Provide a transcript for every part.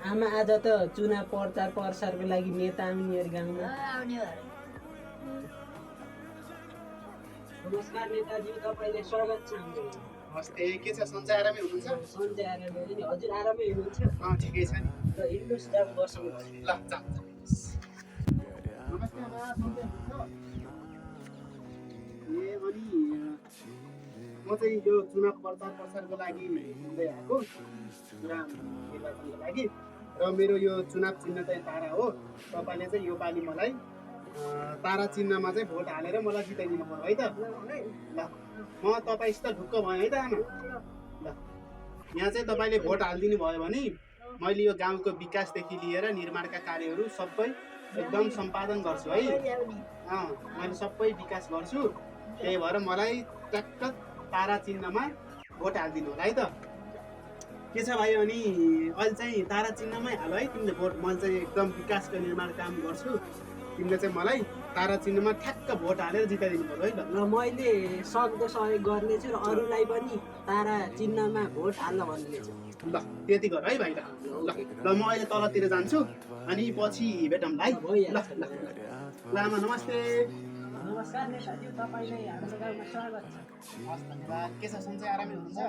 आमा आज त चुनाव प्रचार प्रसारको लागि नेता आउने अरे गाउँमा। नमस्कार नेताजी, तपाईँलाई स्वागत छ हाम्रो। नमस्ते, के छ सन्चै आरामै हुनुहुन्छ? सन्चै आरामै नि, हजुर आरामै हुनुहुन्छ? ठिकै छ नि। ल हिँड्नुहोस्, जाउँ बसौँ। ल जाउँ। नमस्ते आमा, सन्चै हुनुहुन्छ? ए अनि म चाहिँ यो चुनाव प्रचार प्रसारको लागि हिँड्दै आएको चुनाव निर्वाचनको लागि र मेरो यो चुनाव चिन्ह चाहिँ तारा हो। तपाईँले चाहिँ योपालि मलाई तारा चिन्हमा चाहिँ भोट हालेर मलाई जिताइदिनु पर्यो है त। ल म तपाईँसित ढुक्क भएँ है त आमा। ल यहाँ चाहिँ तपाईँले भोट हालिदिनु भयो भने मैले यो गाउँको विकासदेखि लिएर निर्माणका कार्यहरू सबै एकदम सम्पादन गर्छु है। मैले सबै विकास गर्छु, त्यही भएर मलाई ट्याक्क तारा चिन्हमा भोट हालिदिनु होला है त। के छ भाइ, अनि अहिले चाहिँ तारा चिन्हमै हाल है तिमीले भोट। मैले चाहिँ एकदम विकासको निर्माण काम गर्छु, तिमीले चाहिँ मलाई तारा चिन्हमा ठ्याक्क भोट हालेर जिताइदिनु पर्यो है त। र मैले सक्दो सहयोग गर्नेछु र अरूलाई पनि तारा चिन्हमा भोट हाल्न भन्नेछु। ल त्यति गर है भाइ। ल म अहिले तलतिर जान्छु, अनि पछि भेटौँला है। ल आमा नमस्ते। नमस्कार नेताजी, तपाईँलाई हाम्रो गाउँमा स्वागत छ। हस् धन्यवाद। के छ सन्चै आरामै हुनुहुन्छ?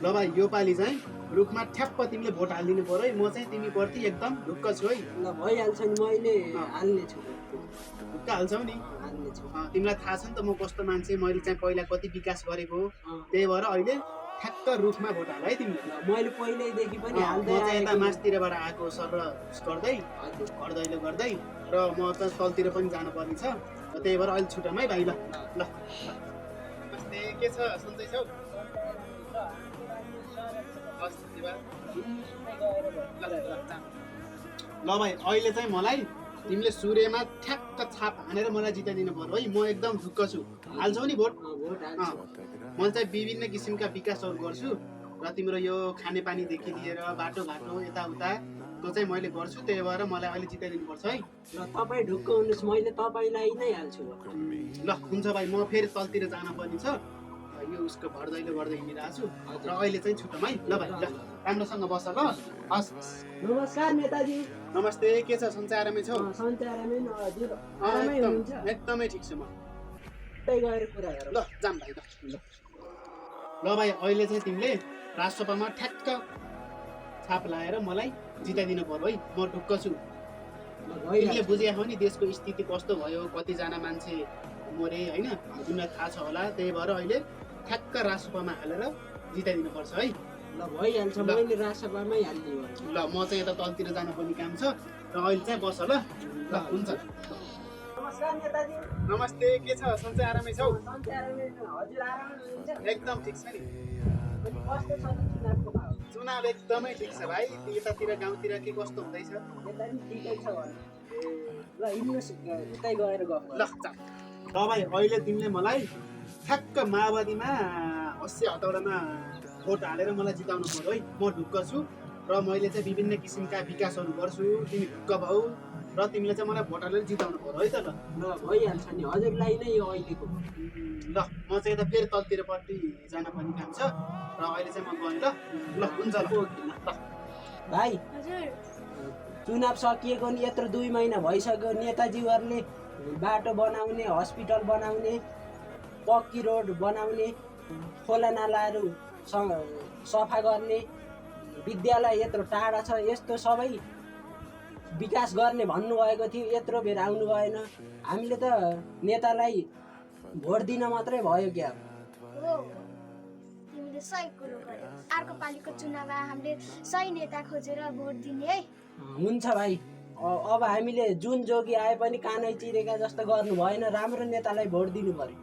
ल भाइ, योपालि चाहिँ रुखमा ठ्याप्प तिमीले भोट हालिदिनु पर्यो है। म चाहिँ तिमी प्रति एकदम ढुक्क छु है। ल भइहाल्छ नि, मैले हाल्नेछु। ढुक्क हाल्छौ नि? हाल्नेछु। तिमीलाई थाहा छ नि त म कस्तो मान्छे, मैले चाहिँ पहिला कति विकास गरेको हो। त्यही भएर अहिले ठ्याक्क रुखमा भोट हाल है तिमीले। मैले पहिल्यैदेखि पनि हाल्दै म चाहिँ यता मासतिरबाट आएको सर गर्दै घर दैलो गर्दै र म त तलतिर पनि जानुपर्ने छ, त्यही भएर अहिले छुटौँ है भाइ। ल ल नमस्ते, के छ सन्चै छौ? हस् धन्यवाद। ल भाइ, अहिले चाहिँ मलाई तिमीले सूर्यमा ठ्याक्क छाप हानेर मलाई जिताइदिनु पर्यो है। म एकदम ढुक्क छु। हाल्छौ नि भोट? मैले चाहिँ विभिन्न किसिमका विकासहरू गर्छु र तिम्रो यो खानेपानीदेखि लिएर बाटोघाटो यताउता त्यो चाहिँ मैले गर्छु, त्यही भएर मलाई अहिले जिताइदिनुपर्छ है। ल तपाईँ ढुक्क हुनुहोस्, मैले तपाईँलाई नै हाल्छु। ल हुन्छ भाइ, म फेरि तलतिर जानुपर्ने छ, यो उसको घर दैलो गर्दै हिँडिरहेको छु र अहिले चाहिँ छुटौँ है। ल भाइ, ल राम्रोसँग बस ल। हस्। नमस्कार नेताजी। नमस्ते, के छ सन्चै आरामै छौ? सन्चै आरामै न हजुर? आरामै हुनुहुन्छ? एकदमै ठिक छु म। त्यही गएर कुरा गरौँ। ल जाम भाइ। ल भाइ, अहिले चाहिँ तिमीले राजसभामा ठ्याक्क छाप लाएर मलाई जिताइदिनु पर्यो है। म ढुक्क छु। तिमीले बुझेको नि देशको स्थिति कस्तो भयो, कतिजना मान्छे मरे होइन, तिमीलाई थाहा छ होला। त्यही भएर अहिले ठ्याक्क राजसभामा हालेर जिताइदिनु पर्छ है। ल भइहाल्छ, मैले राजसभामै हालिदिनु। ल म चाहिँ यता तलतिर जानुपर्ने काम छ र अहिले चाहिँ बस ल। ल हुन्छ। नमस्कार नेताजी। नमस्ते, के छ सन्चै आरामै छौ? सन्चै आरामै न हजुर? आरामै हुनुहुन्छ? एकदम ठिक छ नि। कस्तो छ चुनावको माहौल? चुनाव एकदमै ठिक छ भाइ। यतातिर गाउँतिर के कस्तो हुँदैछ? यता नि ठिकै छ भने। ल हिँड्नुहोस्, उतै गएर गफ ल ल भाइ, अहिले तिमीले मलाई ठ्याक्क माओवादीमा 80 हतौडामा भोट हालेर मलाई जिताउनु पर्यो है। म ढुक्क छु र मैले चाहिँ विभिन्न किसिमका विकासहरू गर्छु, तिमी ढुक्क भौ र तिमीले चाहिँ मलाई भोट हालेर जिताउनु पर्यो है त। ल भइहाल्छ नि, हजुरलाई नै यो अहिलेको। ल म चाहिँ यता फेरि तलतिरपट्टि जानुपर्ने काम छ र अहिले चाहिँ म गएँ। ल ल हुन्छ ल। भाइ चुनाव सकिएको नि यत्रो 2 महिना भइसक्यो। नेताजीहरूले बाटो बनाउने, हस्पिटल बनाउने, पक्की रोड बनाउने, खोला नालाहरू सफा गर्ने, विद्यालय यत्रो टाढा छ, यस्तो सबै विकास गर्ने भन्नुभएको थियो। यत्रो बेर आउनु भएन। हामीले त नेतालाई भोट दिन मात्रै भयो क्या। तिमीले सही कुरो गर्यौ। अर्को पालिको चुनावमा हामीले सही नेता खोजेर भोट दिने है। हुन्छ भाइ, अब हामीले जुन जोगी आए पनि कानै चिरेका जस्तो गर्नु भएन। राम्रो नेतालाई भोट दिनु पर्यो।